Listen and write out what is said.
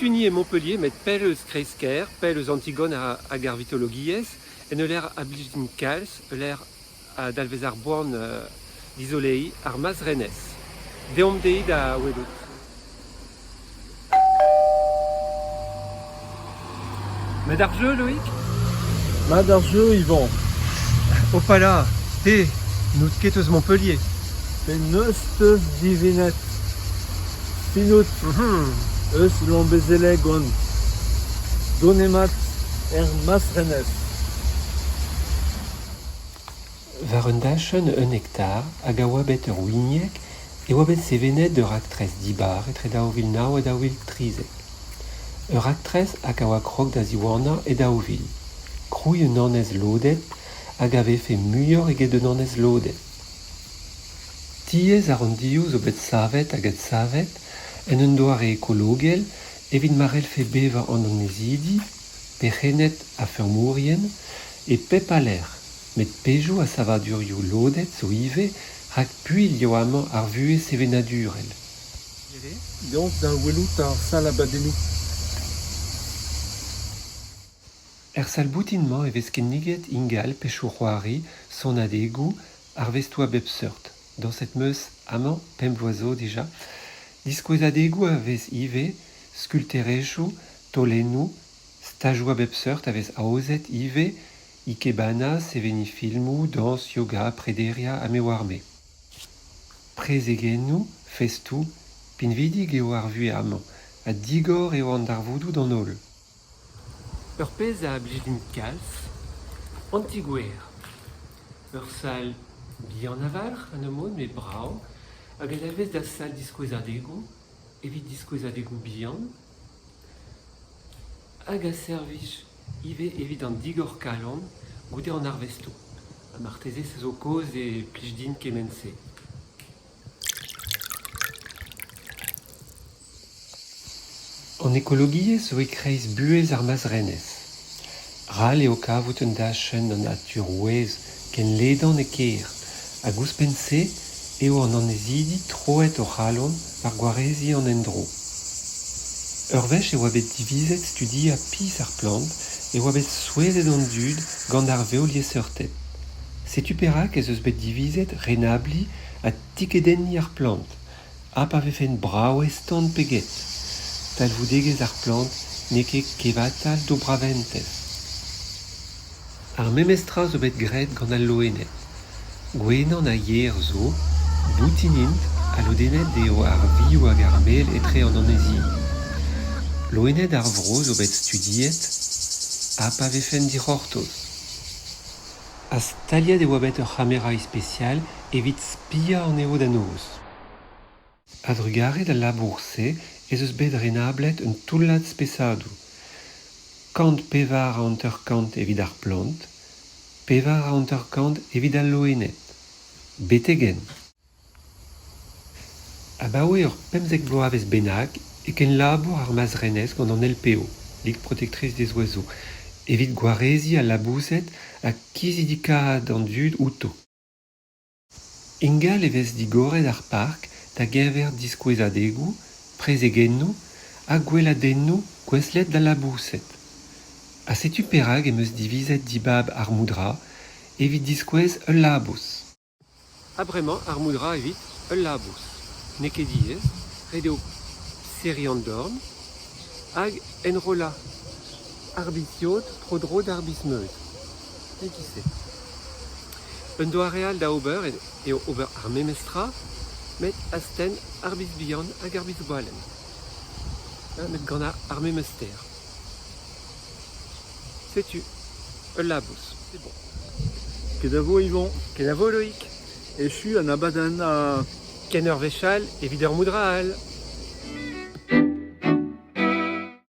Setu-ni e Montpellier met pell eus kreiz-kêr, pell eus Antigone hag ar vitologiezh, en ul lec'h a blij din kalz, ul lec'h a dalvez ar boan dizoleiñ ar Mas-Renez. Deomp dezhi da welout. Met ar jeu, Loïc? Mat ar jeu, Yvon. Hopala, te, n'out ket eus Montpellier. Penaos 'teus divinet? Pinout eus Lambezelleg on. Donemat er Mas-Renez. War un dachenn un hektar hag a oa bet ur winieg e oa bet sevenet ur raktres dibar etre 2009 ha 2013. Ur raktres hag a oa krog da ziwanañ e 2000. Krouiñ un annez lodet hag a vefe muioc'h eget un annez lodet. Tiez a-ranndioù zo bet savet hag adsavet en un doare ekologel evit ma c'hellfe bevañ an annezidi, perc'henned ha feurmourien, e pep a lec'h, met pezhioù ha savadurioù lodet zo ivez rak puilh eo amañ ar vuhez sevenadurel. Deomp da welout ar sal-abadennoù. Er sal-boutin-mañ e vez kinniget ingal pezhioù-c'hoari, sonadegoù, arvestoù a bep seurt. Dañset 'm eus amañ pemp bloaz zo dija. Diskouezadegoù a vez ivez, skulterezhioù, taolennoù, stajoù a bep seurt a vez aozet ivez, ikebana, seveniñ filmoù, dañs, yoga, prederiañ ha me 'oar-me. Prezegennoù, festoù, pinvidik eo ar vuhez amañ ha digor eo an darvoudoù d'an holl. Ur pezh a blij din kalz, an ti-gwer. Ur sal bihan a-walc'h en ur mod met brav hag a dalvez da sal diskouezadegoù evit diskouezadegoù bihan hag a servij ivez evit an digor-kalon goude an arvestoù. Ha marteze se zo kaoz e plij din kement-se. An ekologiezh zo e-kreiz buhez ar Mas-Renez. Ral eo kavout un dachenn a natur ouez ken ledan e kêr hag ouzhpenn-se eo an annezidi troet o c'halon war gwareziñ an endro. Ur wech e oa bet divizet studiañ pizh ar plant e oa bet souezhet an dud gant ar vevliesseurted. Setu perak ez eus bet divizet renabliñ ha tikedenniñ ar plant. Ha pa vefent brav-eston pe get, talvoudegezh ar plant n'eo ket kevatal d'o braventez. Ar memes tra zo bet graet gant al loened. Gwenan ha yer zo, boutin int ha lodennet eo ar vioù hag ar mel etre an annezidi. Loened ar vro zo bet studiet ha pa vefent dic'hortoz. Ha staliet e oa bet ur c'hamera ispisial evit spiañ anezho da noz. A-drugarez d'al labour-se ez eus bet renablet un toullad spesadoù. 154 evit ar plant, 54 evit al loened. Betek-henn. Abaoe ur 15 bloavezh bennak e kenlabour ar Mas-Renez gant an LPO, Ligue protectrice des oiseaux, evit gwareziñ al laboused ha kizidikaat an dud outo. Ingal e vez digoret ar park da-geñver diskouezadegoù, prezegennoù ha gweladennoù gouestlet d'al laboused. Ha setu perak em eus divizet dibab ar Moudra evit diskouez ul labous. Ha bremañ ar Moudra evit ul labous. N'eo ket diaes, ret eo serriñ an dorn hag enrollañ ar biz-yod tro-dro d'ar biz-meud. E-giz-se. Un doare all da ober eo ober ar memes tra met astenn ar biz bihan hag ar biz gwalenn. Met gant ar memes ster. Setu ul labous. C'est bon. Kenavo Yvon. Kenavo Loïc. Echu an abadenn ha... Ken ur wech all evit ur moudra all.